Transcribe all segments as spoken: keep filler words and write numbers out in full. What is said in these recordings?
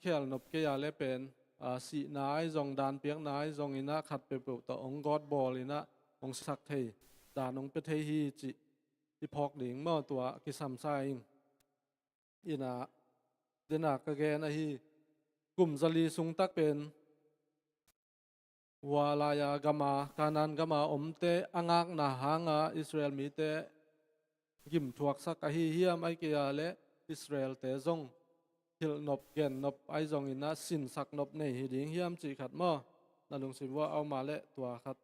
khial nop kei a le pen, a, sihna ahi zong, dan piakna ahi zong inah khat peuhpeuh tawh hong gawt bawl inah hong sak thei, dan hong pia thei hi cih i phawk ding maw, tua kisam sa ing. Inah, dena ka gen ahi, kum zali sung tak pen, hua lai-a gama, Kanaan gama omte a ngakna hanga Israel mite gimthuaksak ahi hiam, ahi kei a le Israelte zong hilh nop, gen nop ahi zong inah sinsak nop nei hi ding hiam cih khat maw? Na lungsim uah a om a le tua khat.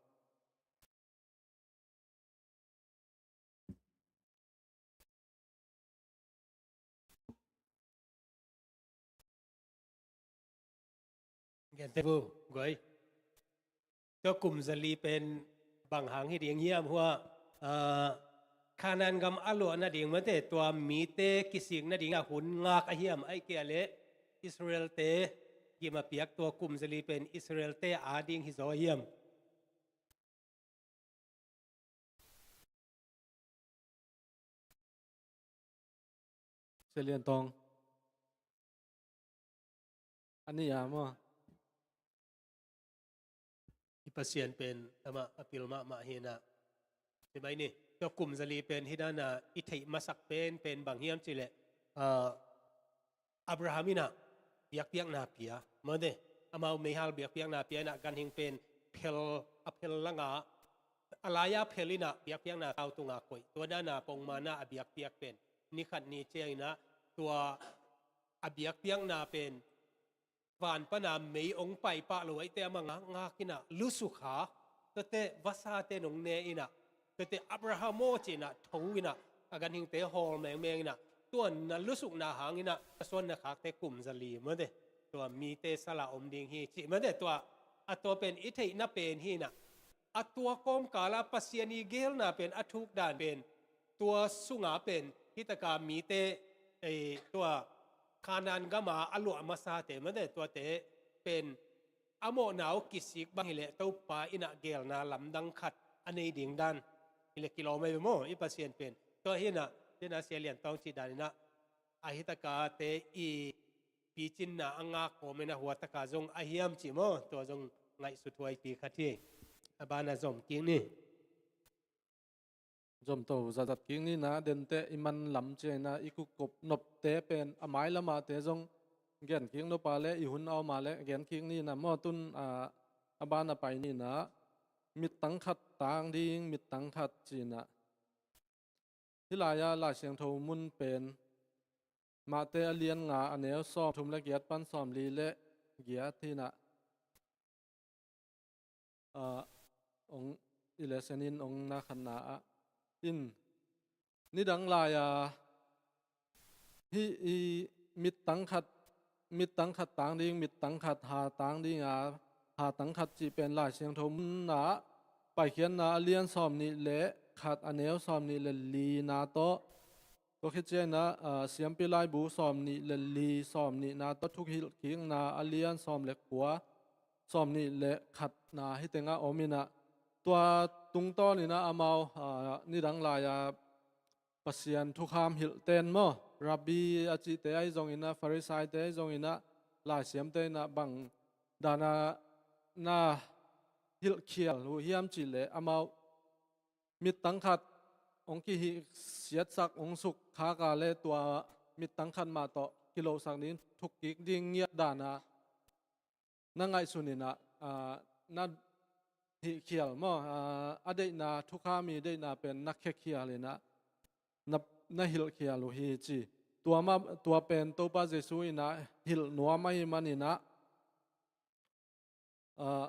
Gente bu, guai. Tua kum zali pen bang hang hi ding hiam hua, ah, Kanaan gam a luah nading mate, tua mite kisik nading a hun ngak a hiam, ahi kei a le Israelte gim a piak tua kum zali pen Israelte a ding hi zaw a hiam? Sia Lian Tawng. A ni a maw? I Pasian pen amah a pil mahmah hi inah. Hi mai ni, tua kum zali pen hi dana i theih masak pen, pen bang hiam cih leh, ah, Abraham inah biakpiakna pia, mawte, amau meihal biakpiakna pia inah ganhing pen phel, a phel langa, a lai-a phel inah biakpiakna tau tunga koih, tua dana pongmana a biakpiak pen, ni khat ni ciang inah tua a biakpiakna pen van pana mei ong paipah lo ahite amah ngakngak inah lusuk ha, tuate vasate nong ne inah, tuate Abraham aw ci inah tho inah, a ganhingte hawl mengmeng inah, tua na lusukna hang inah a suan na khakte kum zali mawte, tua mite sala om ding hi cih mawte, tua a tua pen i theihna pen hi inah, a tua kawmkala Pasian i geelna pen a thuk dan pen, tua sunga pen hitaka mite, eh, tua Kanaan gama a luah masate mawte, tuate pen a mawhna uh kisik bang hileh Topa inah geelna lamdang khat a nei ding dan hileh kilawm ahi ve maw, i Pasian pen. Tua hi inah, dena Sia Lian Tawng cih dan inah, a hitakate i picinna a ngak kawm inah hua taka zong a hiam cih maw, tua zong ngaihsut huaipi khat hi. A bana zom kik ni. Zomto zatzat kik ni inah, denteh i man lam ciang inah i kukkop nopte pen a mailamahte zong gen kik nop a le, i hun a om a le gen kik ni inah maw, tun, ah, a bana pai ni inah, mittang khat tang ding, mittang khat ci inah. Hih lai-ah Lai Siangtho mun pen Mate a lian nga a neu sawm thum le giat pan sawm li le giat hi inah, ah, ong i lesson in ong na khatna ah in, nidang lai-a hih i mittang khat, mittang khat tang ding, mittang khat ha tang ding a, ha tang khat cih pen Lai Siangtho mun ah Paikhiatna a lian sawm nih le khat a neu sawm nih le li na tawh, tua khit ciang inah, ah, Siampi Laibu sawm nih le li, sawm nihna tawh thuhilhkikna a lian sawm le kua, sawm nih le khatna hih tengah om inah, tua tungtawn inah amau, ah, nidang lai-a Pasian thukham hilhten maw, Rabbi a cihte ahi zong inah, Farisaite ahi zong inah, Laisiamte inah bang dana na hilhkhial uh hiam cih leh amau mittang khat hong kihihsiatsak, hong sukkhak a le tua mittang khat mah tawh kilohsak ding, thukkik ding ngiat dana na ngaihsun inah, ah, na hihkhial maw, ah, a deihna, thukham i deihna pen na khiakhial inah, na, na hilhkhial uh hi ci. Tua mah, tua pen Topa Jesu inah hilh nuam ahih man inah, ah,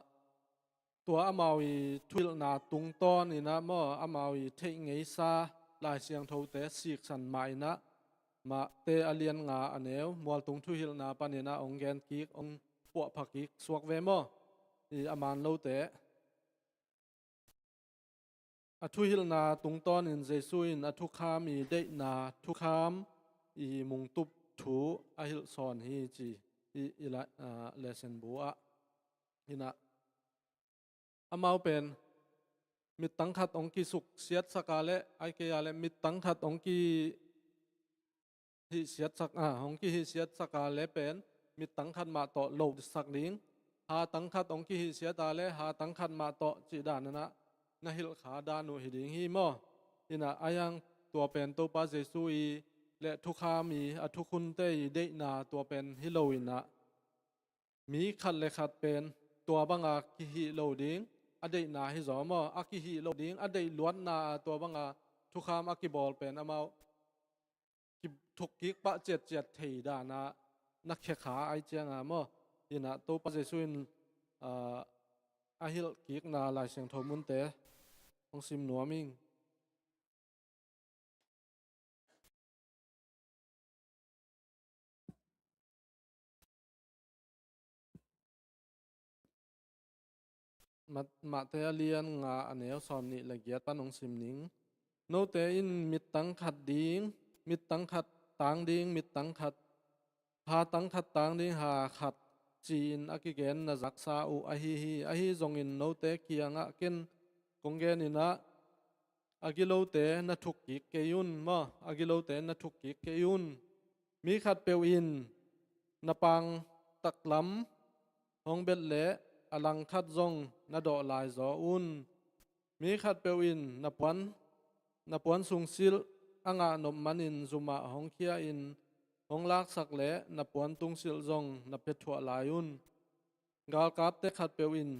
tua amau i thuhilhna tungtawn inah maw, amau i theih ngeisa Lai Siangthote siksan mah inah, Mate a lian nga a neu mualtung thuhilhna pan inah ong gen kik, ong puahpha kik suak ve maw? I a man lote. A thuhilhna tungtawn in Jesu in a thukham i deihna, thukham i mungtup thu a hilhsawn hi ci i, i la, ah, lesson bu ah. Inah amau pen mittang khat hong kisuksiatsak a le, ahih kei a le mittang khat hong kihihsiatsak, ah, hong kihihsiatsak a le pen mittang khat mah tawh lohsak ding, hatang khat hong kihihsiat a le hatang khat mah tawh cih dan in ah na hilh kha dan uh hi ding hi maw. Inah a hiang tua pen Topa Jesu i le thukham i a thukhunte i deihna tua pen hi lo inah mi khat le khat pen tua banga kihih lo ding a deihna hi zaw maw. A kihih lo ding a deih luatna a tua banga thukham a kibawl pen amau kithukkik pah ciatciat thei dana na khia kha ai cianga maw. Inah Topa Jesu in, ah, a hilhkikna Lai Siangtho munte hong sim nuam ing. Mat-, Matthai a lian nga a neu sawm nih le giat pan hong sim ning. Note in mittang khat ding, mittang khat tang ding, mittang khat, hatang khat tang ding, ha khat ci-in a kigen na zaksa uh ahi hi. Ahi zongin note kiangah ken kong gen inah a gilote na thukkik kei un maw. A gilote na thukkik kei un. Mi khatpeuh in na pang taklam hong bet leh a langkhat zong na dawh lai zaw un. Mi khatpeuh in na puan, na puan sungsilh a ngah nop manin zumah hong khia in hong laksak leh na puan tungsilh zong na pia thuah lai un. Galkapte khatpeuh in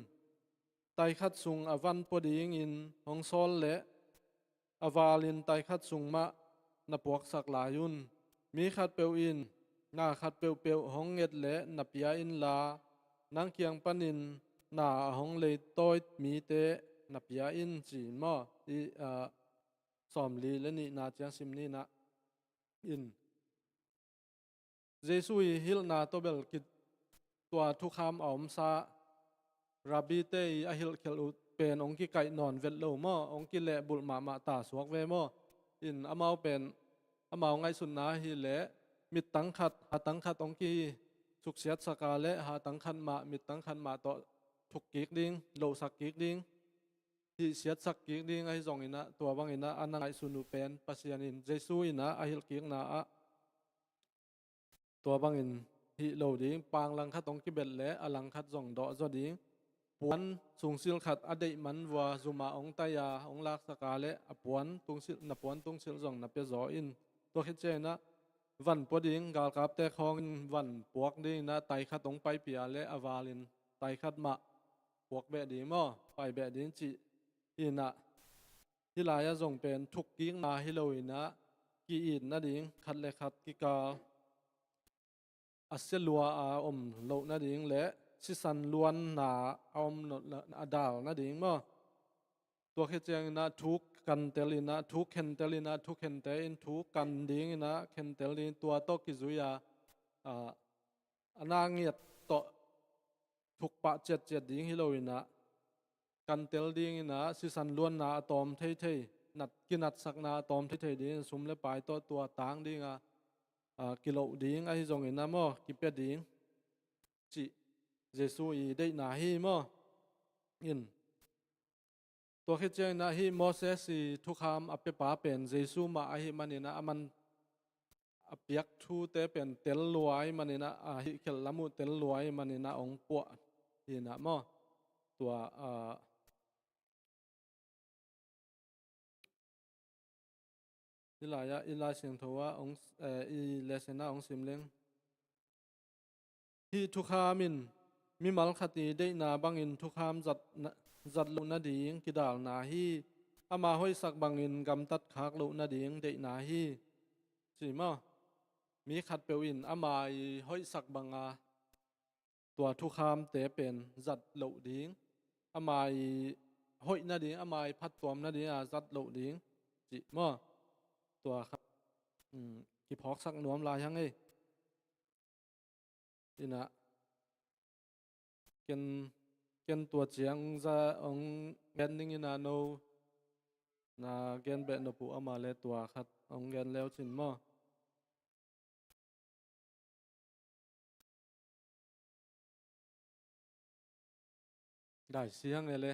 taikhat sung a van pua dingin hong sawl leh a valin taikhat sung mah na puaksak lai un. Mi khatpeuh in na khat peuhpeuh hong nget leh na pia inla, nang kiang panin na a hong leitawi mite na pia in ci maw. I, ah, sawmli le nihna ciang sim ni inah. In Jesu i hilhna tawh bel ki, tua thukham a omsa rabbite i a hilhkhelh uh pen hong kikaih nawn vet lo maw, hong kilehbulh mahmah ta suak ve maw. In amau pen amau ngaihsutna hi leh mittang khat, hatang khat hong kisuksiatsak a le hatang khat mah, mittang khat mah tawh thukkik ding, lohsak kik ding, hihsiatsak kik ding ahi zong inah tua bang inah a na ngaihsun uh pen Pasian in Jesu inah a hilhkikna ah tua bangin hih lo ding, pang langkhat hong kibet leh a langkhat zong dawh zaw ding. Puan sungsilh khat a deih man vua zumah hong tai a hong laksak a le a puan tungsilh, na puan tungsilh zong na pia zaw in. Tua khit ciang inah van pua ding, galkapte khawng in van puak ding inah taikhat hong paipih a le a valin taikhat mah puak beh ding maw, pai beh ding cih inah. Hih lai-ah zong pen thukkikna hi lo inah ki-it nading, khat le khat kikal a sia lua a om loh nading le sisan luanna a om loh na-, a dal nading maw. Tua khit ciang inah thu kantel inah, thu khentel inah, thu khente in thu kan ding inah, khentel ding, tua tawh kizui a, a, a na ngiat tawh thuk pah ciatciat ding hi lo inah, kantel ding inah, sisan luanna a tawm theithei, nat, kinatsakna a tawm theithei ding, sum le pai tawh tua tang ding a, a, kiloh ding ahi zong inah maw, kipia ding cih Jesu i deihna hi maw. In. Tua khit ciang inah hih Moses i thukham a piapa pen Jesu mah ahih man inah a man a piak thute pen tel lua ahih man inah, a hih khelh lam uh tel lua ahih man inah hong puah hi inah maw. Tua, a, hih lai-ah, i Lai Siangtho ah hong, eh, i lesson ah hong sim leng. Hih thukham in mimal khat i deihna bangin thukham zat na, zat loh nading kidalna hi. Ama hoihsak bangin gamtat khak loh nading deihna hi. Ci maw? Mi khatpeuh in ama i hoihsak banga tua thukhamte pen zat loh ding, ama i hoih nading, ama i phattuam nading a zat loh ding cih maw? Tua kha, um, kiphawksak nuam lai hang ei. Inah ken, ken tua ciang za hong gen ning inah no na gen beh nop uh ama le tua khat hong gen leu cin maw? Dai siang ele.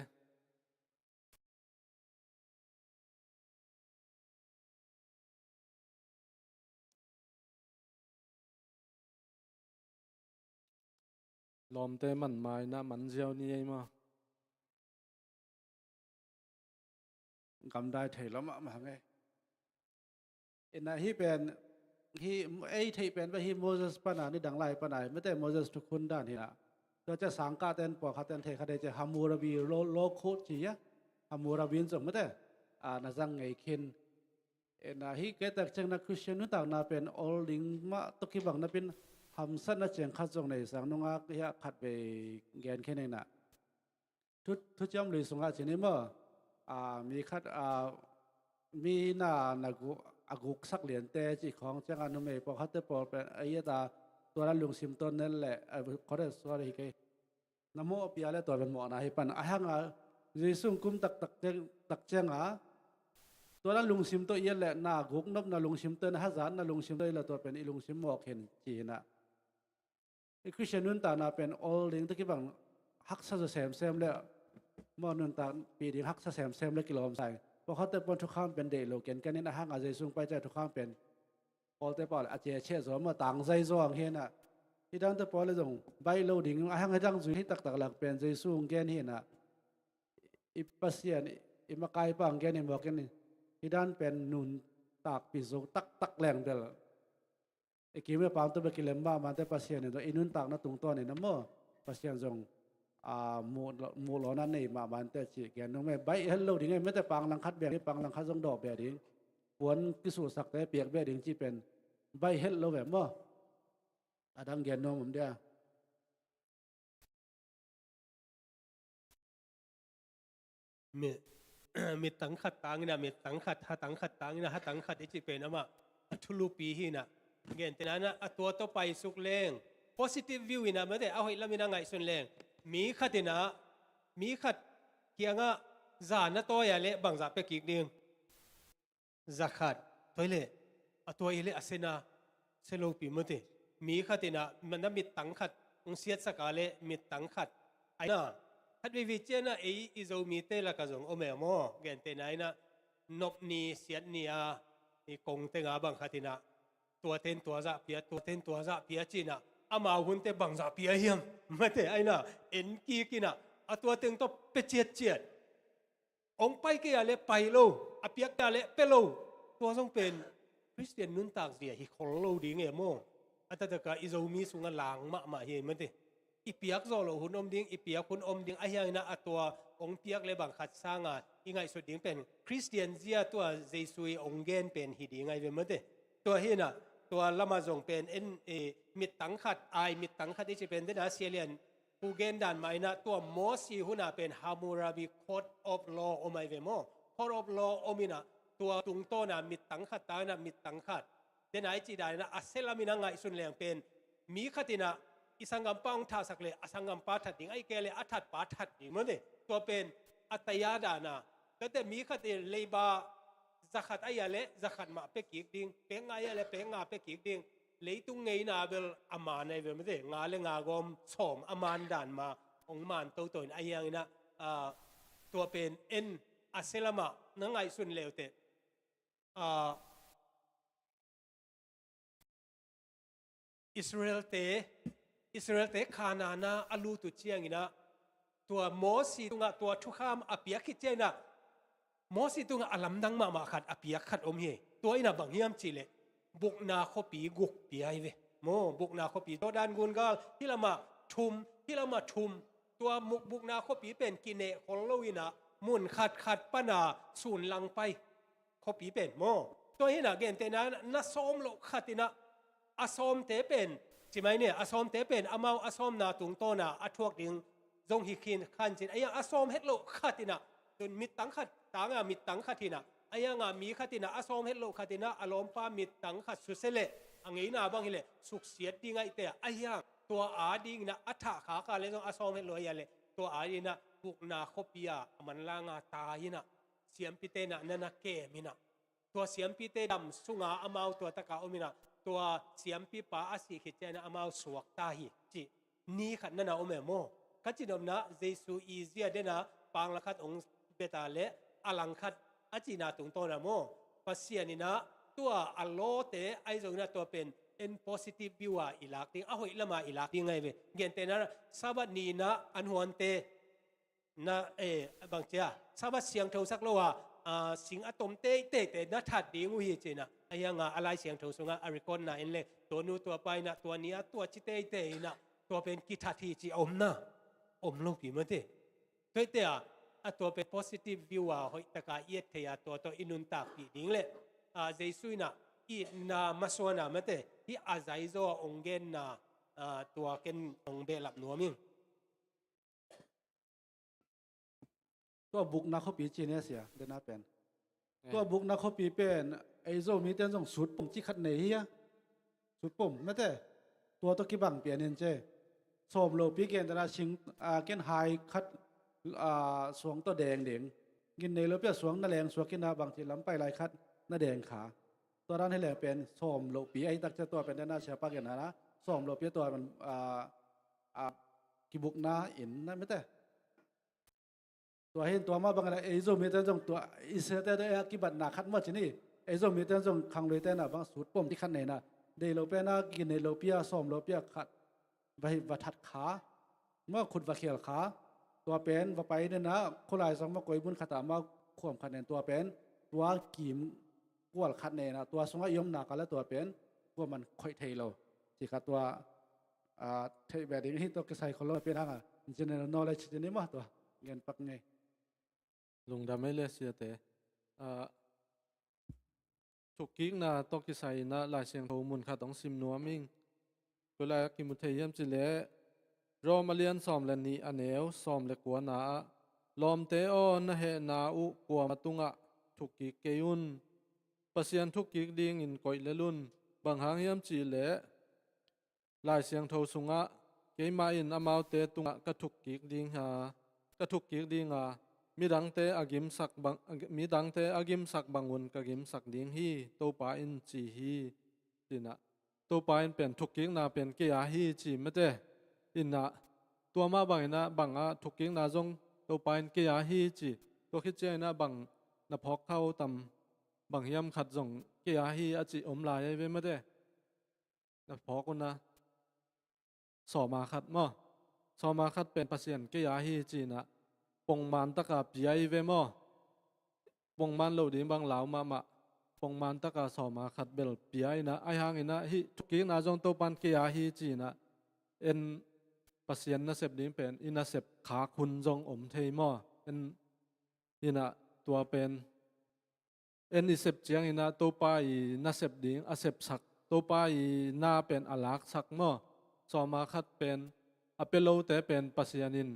Lawmte man mai na man ziau ni ei maw? Gamdai thei lo mahmah ngei. Ina hih pen, hih ei theih pen bek hih Moses pana, nidang lai pana, mete Moses thukhun dan hina. Tua cia sangkahten pawlkhatten thei kha dei cia Hammurabi law, law code ci a. Hammurabi in zong mete, a, na zang ngei khin. Ina hih kei tak ciang na Christian nuntakna pen ol ding mah tawh kibang napin hamsatna ciang khat zong nei sang nungak hiah khat vei gen khin ina. Thu, thuciam lui sungah cin hi maw? A, mi khat, a, mi na, na gu-, a guksak liante cih khawng ciangah numei pawlkhatte pawl pen a iat a tua na lungsim tawh nen leh, a, khawte sual hi kei. Na mawh pia leh tua pen mawhna hi pan. A hanga Jesu kum taktak ciang, tak cianga tua na lungsim tawh iat leh na guk nop na lungsim tawh na hazat na lungsim tawh iat leh tua pen i lungsim mawh khin ci hinah. I Christian nuntakna pen ol ding tawh kibang haksa zaw semsem le maw nuntakpih ding haksa semsem le kilawm sa ing. Pawlkhatte pawn thukham pen deih lo kenken in a hanga Jesu pai ciang thukham pen pawlte pawl a ceceh zaw maw tangzai zaw ang hinah. Hih dante pawl le zong baih lo ding a hang hih dang zui hih taktak lak pen Jesu hong gen hinah. I Pasian i, i makaipa hong gen hi mawk in hih dan pen nuntakpih zo taktak leng bel. I kim i pam tawh bek kilem mahmahte Pasian in tua i nuntakna tungtawn in a maw Pasian zong, a, muh lo, muh lawna nei mahmahte cih gen nung meh baih het lo ding e mete pang langkhat bek ding pang langkhat zong dawh bek ding puan kisuhsakte piak bek ding cih pen baih het lo ve maw? A dang gen nuam om dia. Mi, mittang khat tangin ah mittang khat, hatang khat tangin ah hatang khat i cih pen amah a thulupi hi inah. Gentehna inah a tua tawh paisuk leng positive view inah mate a hoih lam inah ngaihsun leng mi khat inah mi khat kiangah za na tawi a leh bangzah pia kik ding? Za khat. Tua hi leh a tua hi leh a sena sia lopi mate. Mi khat inah na mittang khat hong siatsak a leh mittang khat. Ai na khat veivei cianah ei i Zomite lakah zong om e maw? Gentehna inah nop ni siat ni a i kong tenga bang khat inah tuate in tua zah pia, tuate in tua zah pia ci inah amau hunte bangzah pia hiam? Mate ai na en kik inah a tua teng tawh pia ciatciat. Hong pai kei a leh pai lo, a piak kei a leh pia lo. Tua zong pen Khristian nuntak zia hi khol lo ding e maw? A taktak a i Zomi sungah lang mahmah hi ei mate. I piak zawh loh hun om ding, i piak hun om ding, ahi hangin ah a tua hong piak leh bang khat sanga i ngaihsut ding pen Khristian zia tua Jesu i hong gen pen hi ding ahi ve mate. Tua hi inah tua lamah zong pen en, eh, mittang khat, ai mittang khat i cih pen dena Sia Lian Pu gen dan mah inah tua Mosi hunah pen Hammurabi Code of Law om ahi ve maw? Code of Law om inah tua tungtawna mittang khat tangin ah mittang khat. Dena i cih dan inah a sia lam inah ngaihsun leng pen mi khat inah i sanggampa hong thahsak leh a sanggampa that ding, ahih kei leh a thatpa that ding mawte. Tua pen a taya dan a. Tuate mi khat in leiba za khat ahi a leh za khat mah pia kik ding, pek nga ahi a leh pek nga pia kik ding. Leitung ngeina bel a man ahi ve mate, nga le nga gawm sawm a man dan mah hong man toto in ahi hangin ah, ah, tua pen en a sia lamah na ngaihsun leuteh, ah, Israelte, Israelte Kanaan ah a lut uh ciangin ah tua Mosi tungah tua thukham a piak khit ciangin ah Mosi tungah a lamdang mahmah khat a piak khat om hi. Tua inah bang hiam cihleh bukna khuapi guk pia hi ve. Maw, bukna khuapi Jordan gungal hih lamah thum, hih lamah thum. Tua muk bukna khuapi pen kineh khol lo inah mun khatkhat pana sun lang pai khuapi pen maw? Tua hi inah gentehna na sawm loh khat inah a sawmte pen, ci mai ni, a sawmte pen amau a sawmna tungtawna a thuak ding zong hi khin khan cin. Ahi a sawm het loh khat inah tun mittang khat tanga mittang khat hi inah, ahi hanga mi khat inah a sawm het loh khat inah a lawmpa mittang khat susia leh a ngeina bang hileh suksiat ding ahihte ah, ahi hang tua a ding inah a thah khaka leh zong a sawm het loh ahi a leh tua a ding inah bukna khuapi ah a manlanga tai inah siampite inah na na kem inah tua siampite dam sunga amau tua taka om inah tua siampipa a sih khit ciangin amau suakta hi cih ni khat na na om e maw? Ka cihnopna Jesu i zia dena pangla khat hong beta leh a langkhat a cihna tungtawna maw? Pasian inah tua a lawte ahi zong inah tua pen en positive view a i lak ding, a hoih lama i lak ding ahi ve. Gentehna, Sabbath ni-in ah an huante na, eh, bangcia, Sabbath siangtho sak lo a, ah, sing a tom teiteite na that ding uh hi ci-in ah, a hiang a, a Lai Siangtho sungah a record na en le, tua nu tua pa in ah tua ni-a tua ci teitei in ah, tua pen kithat hi ci a om na, om lopi mate. Tuate a, a tua pen positive view a hoih taka i et thei a, tua tawh i nuntakpih ding le, ah, Jesu in ah itna masuan a mate, hih a zaizaw a ong genna, ah, tua ken ong behlap nuam ing. Tua bukna khuapi ci ni a sia, dena pen. Eh. Tua bukna khuapi pen, ei Zomite in zong sut pom ci khat nei hi a. Sut pom, mate. Tua tawh kibang pian in ci. Sawm lopi gentehna sing, ah, ken hai khat, ah, suang tawh dengdeng. Gin nei lopi a suang na leng suak in ah bangci lam pai lai khat na deng kha. Tua dan hi leng pen sawm lopi ahi tak ciang tua pen dena siapa gentehna. Sawm lopi a tua pen, ah, ah, kibukna in na mate. Tua hi in tua mah bangin ah ei Zomite in zong tua i siate a kibatna khat mah ci ni. Ei Zomite in zong khangluite in ah bang sut pom ci khat nei in ah, deih lo pen ah gin nei lopi a, sawm lopi a khat va hi va that kha, mah khut va khial kha. Tua pen va pai in ah khua lai sang mah koi mun khat ah mah khuam khat nei in tua pen tua kim kual khat nei in ah tua sungah i omna ka le tua pen kuaman khoih thei lo. Ci kha tua, ah, theih beh ding hi tawh kisai khol lo pen hang a general knowledge ci ni maw tua gen pak ngei. Lungdam ei le siate. Ah, thukkikna tawh kisai in ah Lai Siangtho mun khat hong sim nuam ing. Koi lai ah kimu thei hiam cih leh Rom a lian sawm le nih a neu sawm le kuana ah, lawmte aw, na hehna uh kuama tungah thukkik kei un. Pasian thukkik dingin koih lel un. Bang hang hiam cih leh Lai Siangtho sungah, keimah in amaute tungah ka thukkik ding a, ka thukkik ding a, midangte a gimsak bang, midangte a gimsak bangun ka gimsak ding hi, Topa in ci hi, ci-in ah. Topa in pen thukkikna pen kei a hi ci mate. In ah, tua mah bangin ah bang ah thukkikna zong Topa in kei a hi ci. Tua khit ciangin ah bang na phawk kha uh tam, bang hiam khat zong kei a hi a ci om lai ahi ve mate. Na phawk un ah. Sawma khat maw. Sawma khat pen Pasian kei a hi ci-in ah pongman taka pia hi ve maw. Pongman loh ding bang lau mahmah. Pongman taka sawma khat bel pia in ah, ahi hangin ah hih thukkikna zong Topa in kei a hi ci-in ah, en Pasian nasep ding pen i nasep khak hun zong om thei maw. En in ah tua pen en i sep ciangin ah Topa i nasep ding a sepsak, Topa i na pen a laksak maw. Sawma khat pen a pia lote pen Pasian in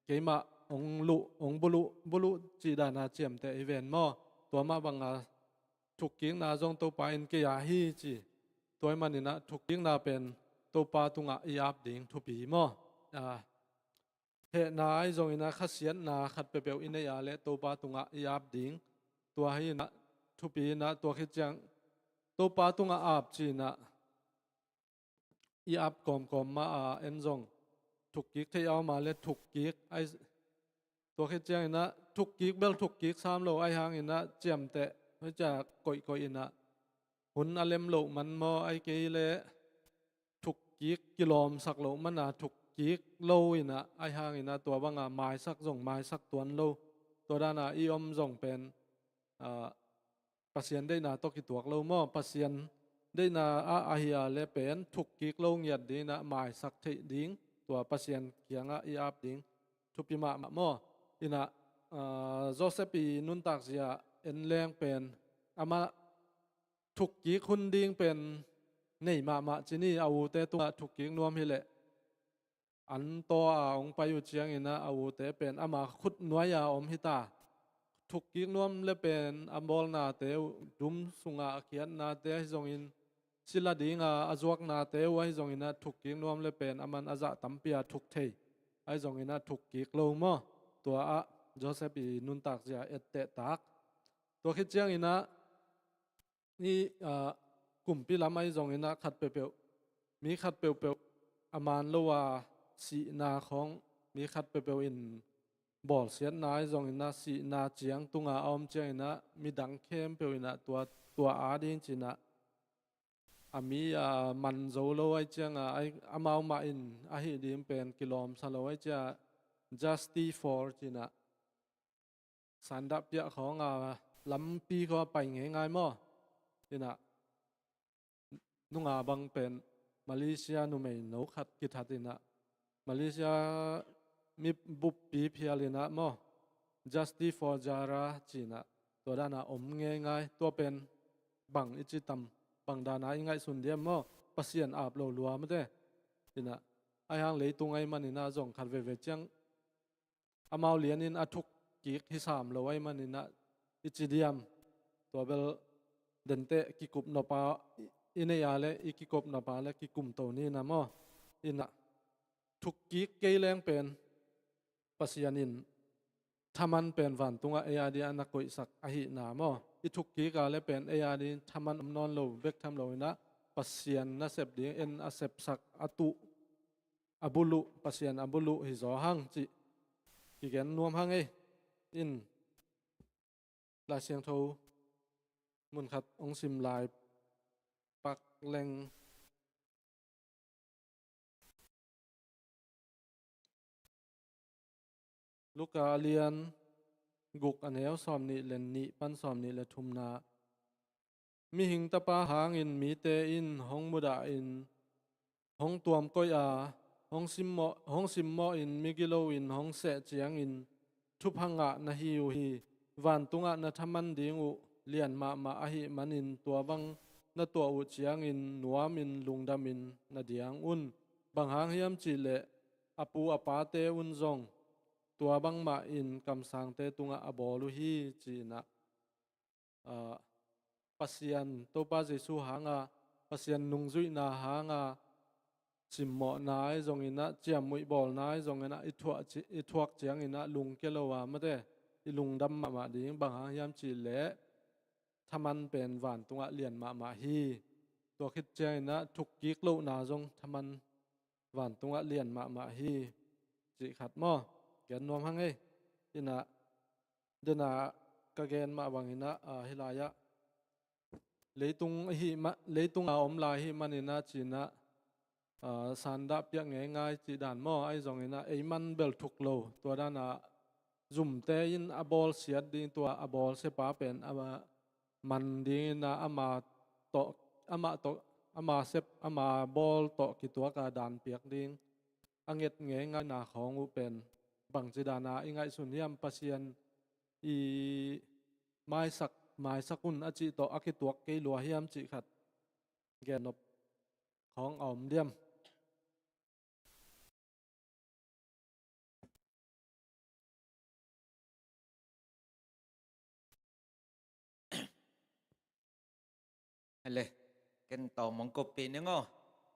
keimah hong luh, hong buluh, buluh cih dan a ciamteh hi ven maw. Tua mah bang a thukkikna zong Topa in kei a hi ci. Tua ahih manin ah thukkikna pen Topa tungah i ap ding thupi maw. Ah, hehna ahi zongin ah khasiatna khat peuhpeuh i neih a leh Topa tungah i ap ding. Tua hi in ah thupi in ah tua khit ciang Topa tungah ap ci-in ah i ap kawmkawm mah a, en zong thukkik theih a om a leh thukkik ahi, tua khit ciangin ah thukkik bel thukkik sam lo ahi hangin ah ciamteh, hoih cia koihkoih in ah hun a lem loh man maw, ahi kei leh thukkik kilawmsak loh man a thukkik lo in ah, ahi hangin ah tua bang a maisak zong maisak tuan lo. Tua dan a i om zong pen, ah, Pasian deihna tawh kituak lo maw. Pasian deihna ah ahi a leh pen thukkik lo ngiat ding in ah maisak theih ding, tua Pasian kiangah i ap ding thupi mahmah maw. In ah, ah, Joseph i nuntak zia en leng pen amah thukkik hun ding pen nei mahmah ci ni. A ute tungah thukkik nuam hi leh an taw a hong pai uh ciangin ah a ute pen ama khut nuai a om hi ta. Thukkik nuam le pen a bawlnate uh, dum sungah a khiatnate ahi zongin, sila dinga a zuaknate uh ahi zongin ah thukkik nuam le pen aman a zah tampi a thuk thei. Ahi zongin ah thukkik lo maw. Tua ah Joseph i nuntak zia etteh tak. Tua khit ciangin ah i, ah, kumpi lam ahi zongin ah khat peuhpeuh, mi khat peuhpeuh a man lo a sihna khawng, mi khat peuhpeuh in bawlsiatna ahi zongin ah sihna ciang tunga a om ciangin ah midang khempeuh in ah tua, tua ading ci-in ah a mi a man zo lo ahih ciangin, amau mah in ahih ding pen kilawmsa lo ahih ciangin, justice for ci-in ah, sandah piak khawng a lampi khawng a pai ngeingai maw? In ah, nunga bang pen Malaysia numeino khat kithat in ah, Malaysia mi buppi phial in ah maw, justice for Zara ci-in ah, tua dan a om ngeingai. Tua pen bang i ci tam, bang dan a i ngaihsun diam maw? Pasian ap lo lua mate. In ah, ahih hang leitung ahih manin ah zong khat veivei ciang amau lianin a thuk kik hi sam lo ahih manin ah i ci diam? Tua bel denteh kikup nop a i, i neih a leh, i kikup nop a leh kikum to ni in ah maw? In ah, thuk kik kei leng pen Pasian in thaman pen vantungah ei a dingin a na koihsak ahihna maw? I thuk kik a leh pen ei a dingin thaman om nawn lo bek tham lo in ah, Pasian nasep ding, en a sepsak, a tuh, a buluh, Pasian a buluh hi zaw hang cih kigen nuam hang ei. In, Lai Siangtho mun khat hong sim lai pak leng, Luka a lian guk, a neu sawmnih le nih pan sawmnih le thumna. Mihing Tapa hangin mite in hong mudahin, hong tuamkoih a, hong simmawh, hong simmawhin, migilo in hong seh ciangin thupha ngah na hi uh hi. Vantungah na thaman ding uh lian mahmah ahih manin, tua bang na tuah uh ciangin nuamin lungdamin na diang un. Bang hang hiam cih leh, a pu a pate un zong tua bangmahin kamsangte tungah a bawl uh hi, ci-in ah, ah, Pasian, Topa Jesu hanga, Pasian nungzuihna hanga simmawhna ahi zongin ah, ciamnuih bawlna ahi zongin ah, i thuak ci-, i thuak ciangin ah lungkia lo a mate, i lungdam mahmah ding. Bang hang hiam cih leh, thaman pen vantungah lian mahmah hi. Tua khit ciangin ah thuk kik lohna zong thaman vantungah lian mahmah hi, cih khat maw? Gen nuam hang ei. In ah, den a ka gen mah bangin ah, ah, hih lai-ah leitung ahih ma-, leitung a om lai ahih manin ah ci-in ah, ah, sandah piak ngeingai cih dan maw? Ahi zongin ah ei man bel thuk lo, tua dan a zumte in a bawlsiat ding, tua a bawlsiapa pen a man dingin ah, ama tawh, amah tawh, ama sep, ama bawl tawh kituak a dan piak ding a nget ngeingaina khawng uh pen bangci dan a i ngaihsun hiam? Pasian i maisak, maisak un a cih tawh a kituak kei lua hiam cih khat gen nop khawng a om diam? Hale, ken tawm hong kuppih ning aw.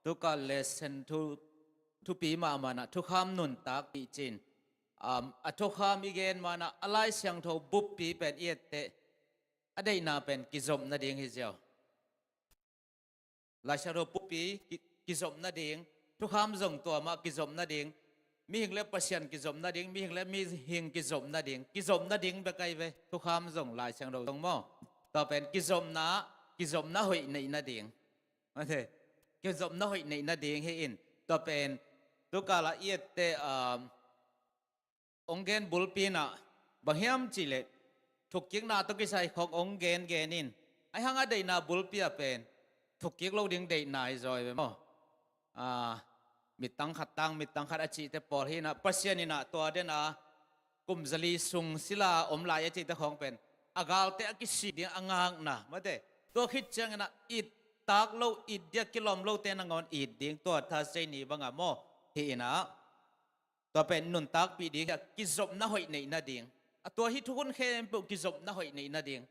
Tuka lesson thu, thupi mahmah in ah, thukham nuntakpih ci-in. Um, a thukham i gen ma-in ah, a Lai Siangtho buppi pen i etteh, a deihna pen kizop nading hi ziau. Lai Siangtho buppi ki-, kizop nading, thukham zong tua mah kizop nading, mihing le Pasian kizop nading, mihing le mihing kizop nading, kizop nading bek ahi ve, thukham zong Lai Siangtho zong maw. Tua pen kizopna, kizopna hoih neih nading. Mate, kizopna hoih neih nading hi in, tua pen, tukal a i etteh, um, hong gen bulpi in ah, bang hiam cih leh, thukkikna tawh kisai khawng hong gengen in, ahih hang a deihna bulpi ah pen, thukkik lo ding deihna hi zaw hi ve maw. Ah, mittang khat tang, mittang khat a cihte pawl hi in ah, Pasian in ah tua den a, kum zali sung sila om lai a cihte khawng pen, a galte a kisik ding a ngakna, mate. Tua khit ciangin ah, it tak lo, it ding a kilawm lote nangawn it ding, tua Thursday ni bang a maw. Hi in ah, tua pen nuntakpih ding hi a, kizopna hoih neih nading. A tua hih thukhun khempeuh kizopna hoih neih nading.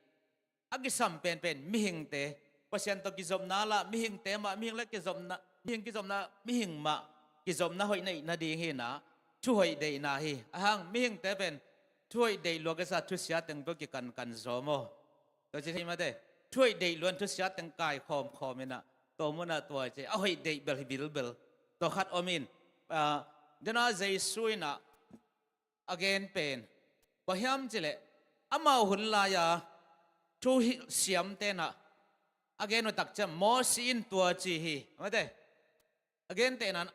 A kisam penpen mihingte, Pasian tawh kizopna lah, mihingte mah, mihing le kizopna, mihing kizopna, mihing mah kizopna hoih neih nading hi in ah, thu hoih deihna hi. Ahih hang mihingte pen thu hoih deih lua kisa, thusia teng bek kikankan zaw maw. Tua ci thei mate, thu hoih deih lua in thusia teng kaikhawm khawm in ah, tua mun ah tua ci, a hoih deih bel hi bilbel. Tua khat om in, ah, den a Jesu in ah a gen pen, bang hiam cih leh, amau hun lai-a thu hilh siamte in ah, a gen uh tak ciang Mosi in tua ci hi. Mate. A gentehna in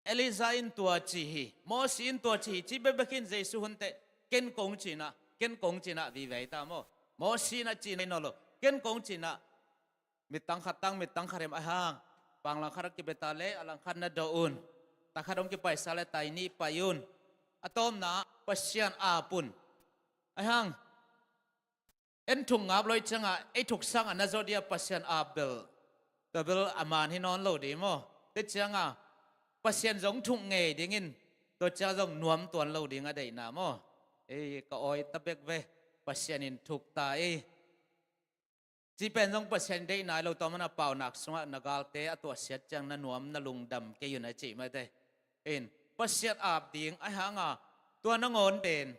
Elijah in tua ci hi. Mosi in tua ci hi. Ci bekbek in Jesu hun teh ken kong ci-in ah, ken kong ci-in ah vive ta maw. Mosi in a ci-in ah hi nawn lo. Ken kong ci-in ah mittang khat tang mittang khat hem a hang. Pang langkhat a kipia ta leh a langkhat na dawh un. Takhat hong kipaisa leh tai nih pai un. A tawpna Pasian aap un. A hang. En thuk ngap lo i ciangah, ei thuk sangah na zawh dia Pasian aap bel. Tua bel a man hi nawn lo ding maw. Tua ciangah Pasian zong thuk ngei dingin, tua ciang zong nuam tuan lo ding a deihna maw. Ei, ka awi ta bek ve, Pasian in thuk ta ei. Ci pen zong Pasian deihna hi lo, tua mana paunak sungah na galte a tuahsiat ciang na nuam na lungdam kei un a cih mate. In, Pasian aap ding a hanga, tua nangawn pen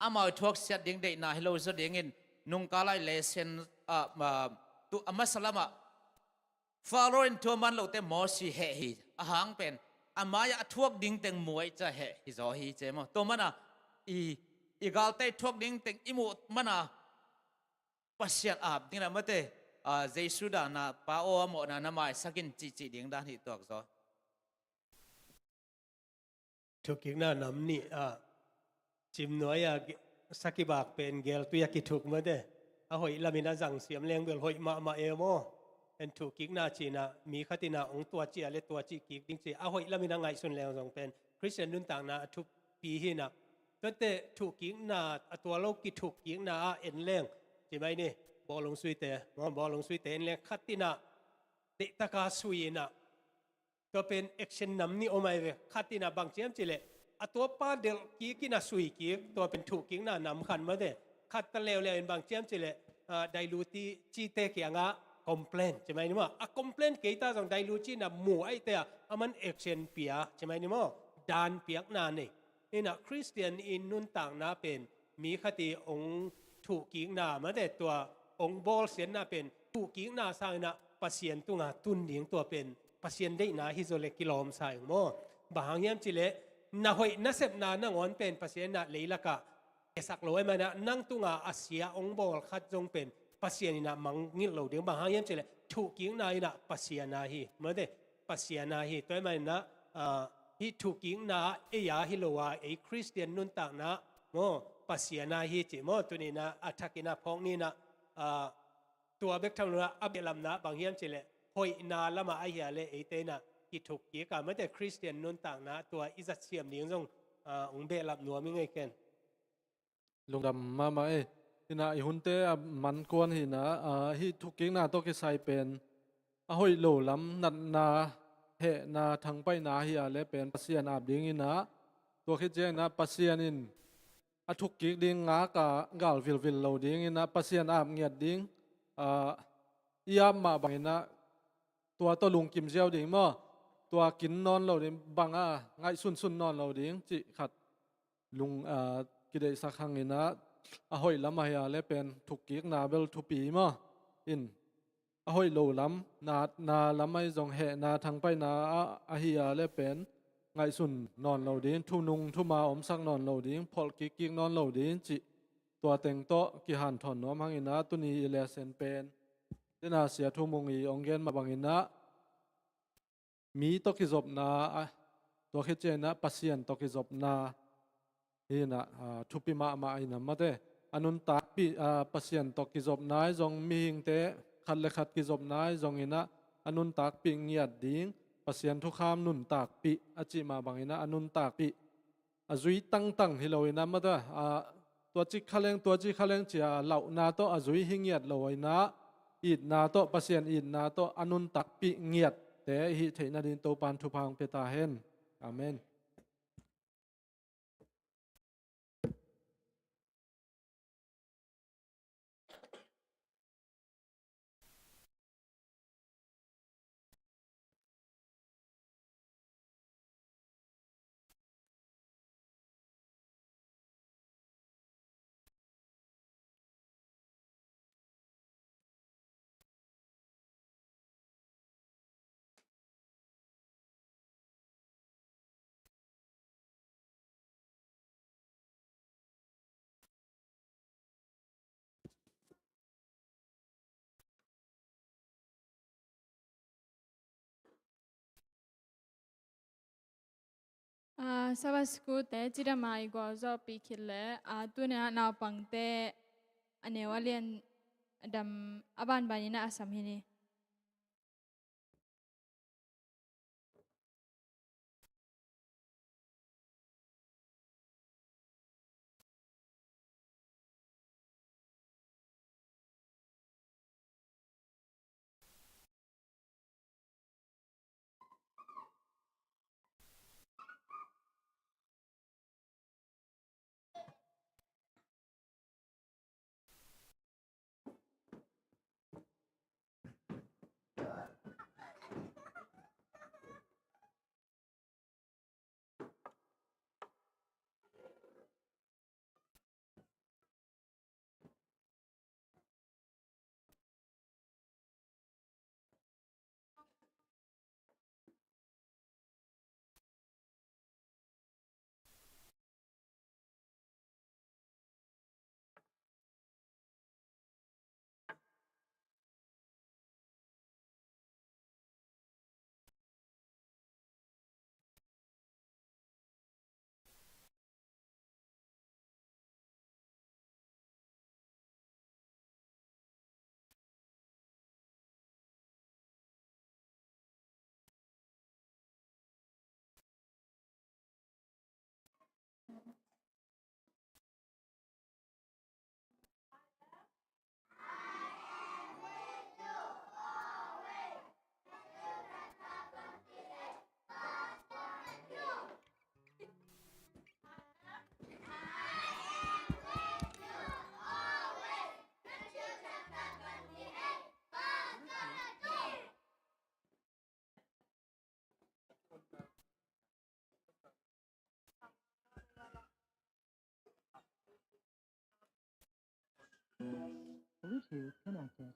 amau thuaksiat ding deihna hi lo zaw dingin, nungkal lai lesson, ah, ah, tu, a masa lamah Faro in thu a man lote Mosi heh hi. A hang pen a mai-ah a thuak ding teng mu ahih ciang heh hi zaw hi ci maw. Tua mana i, i galte thuak ding teng i muh mana Pasian aap ding na mate, ah, Jesu dahna Pa aw a mawhna na maisak in cihcih ding dan hi tuak zaw. Thukkikna nam nih ah cimnuai a ge-, sakibak pen geltui a kithuk mate. A hoih lamin a zang siam leng bel hoih mahmah e maw. En thukkikna cihna mi khatin ah hong tua cih a le tua cih kik ding cih a hoih lamin a ngaihsun leng zong pen Khristian nuntakna a thupi hi na. Tuate thukkikna a tua lo kithukkikna ah en leng ci mai ni. Bawlung suite maw, bawlung suite en leng khatin ah deihtaka sui in ah tua pen action nam nih om ai ve. Khat in ah bang ciam cileh a tuapa delh kik in a sui kik, tua pen thukkikna nam khat mate. Khat ta leuleu in bang ciam cileh, ah, dailuti cite kiangah complain ci mai ni maw. A complain kei ta zong dailuti na mu ahih teh ah a man action pia ci mai ni maw. Dan piakna nei. Inah Khristian i nuntakna pen mi khat i hong thuhkikna mate, tua hong bawlsiatna pen thuhkikna sanginah Pasian tunga tun ding, tua pen Pasian deihna hi zaw le kilawmsa ing maw. Bang hang hiam cileh na hoih na sepna nangawn pen Pasian inah leilakah esak lo ahih manah nang tunga a sia hong bawl khat zong pen Pasian inah mangngilh lo ding. Bang hang hiam cileh thuhkikna inah Pasian a hi mate. Pasian a hi. Tua ahih maninah, ah, hih thuhkikna ei a hi lo a, ei Khristian nuntakna maw, Pasian a hi cih maw. Tuninah a thakinah phawk ninah, ah, tua bek tham loinah a behlapna bang hiam cileh hoihna lamah ahi a le eite inah kithukkik a mate Khristian nuntakna tua i zatsiam ding zong, ah, hong behlap nuam i ngei ken. Lungdam mahmah e. Hinah i hunte a mankuan hinah, ah, hih thukkikna tawh kisai pen a hoih lo lam natna, hehna, thangpaihna hi a le pen Pasian aap dinginah, tua khit cianginah Pasian in a thukkik ding ngaka gal vilvil lo dinginah Pasian aap ngiat ding, ah, i aap mah banginah tua tawh lungkim ziau ding maw. Tua kin nawn lo ding, banga ngaihsunsun nawn lo ding cih khat lung, ah, kideihsak hanginah a hoih lam ahi a le pen thukkikna bel thupi maw. In a hoih lo lam, natna lam ahi zong hehna thangpaihna ah ahi a le pen ngaihsun nawn lo ding, thunung thuma omsak nawn lo ding, pholh kikkik nawn lo ding cih tua teng tawh kihanthawn nuam hanginah tuni i lesson pen dena sia Thu Mung i hong gen mah banginah mi tawh kizopna, ah, tua khit cianginah Pasian tawh kizopna hinah, ah, thupi mahmah ahi na mate. A nuntakpih, ah, Pasian tawh kizopna ahi zong mihingte khat le khat kizopna ahi zonginah a nuntakpih ngiat ding, Pasian thukham nuntakpih a cih mah banginah a nuntakpih a zui tangtang hi loinah mata, ah, tua cik khaleng, tua cik khaleng cia lauhna tawh a zui hi ngiat loinah itna tawh, Pasian itna tawh a nuntakpih ngiatte i hih theih nading Topan thupha hong pia ta hen. Amen. Ah, Sabbath school te cidam a i gualzawhpih khit leh, ah, tuni-ah naupangte a neu a lian a dam a banbanin a sam hi ni. Bluetooth connected.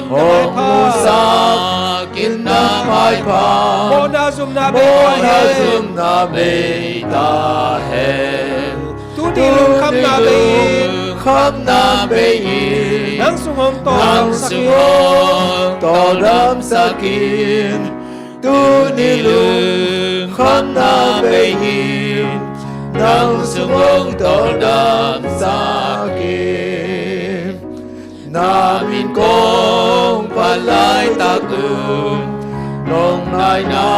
Hong musak in na maipha. Mawhna zumna bei ta hen. Mawhna zumna bei ta hen. Tuni lungkhamna bei in. Tuni lungkhamna bei in. Nang sung hong tawldamsak in. Nang sung hong tawldamsak in. Tuni lungkhamna bei in. Nang sung hong tawldamsak in. Na min kong phat laitak un, nong naina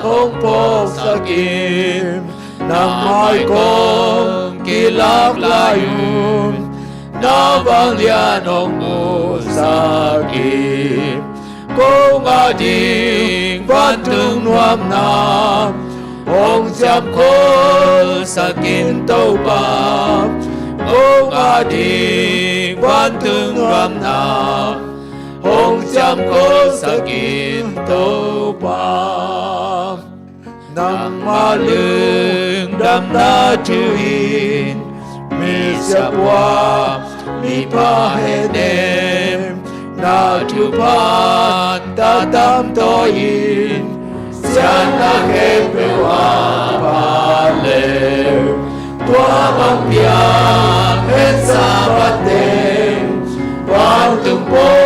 hong phawksak in. Nang mai kong kilak lai un, na vanglian hong musak in. Ko ngah ding vantung nuamna hong ciamkholsak in Topa. Ko ngah ding vantung nuamna hong ciamkholsak in Topa. Nangma lungdamna thu in misiapuak mipha henem, na thupha tatam tawi in siatna khempeuh a pha leu. Tua bang piang hen Sabbath teng vantung pawl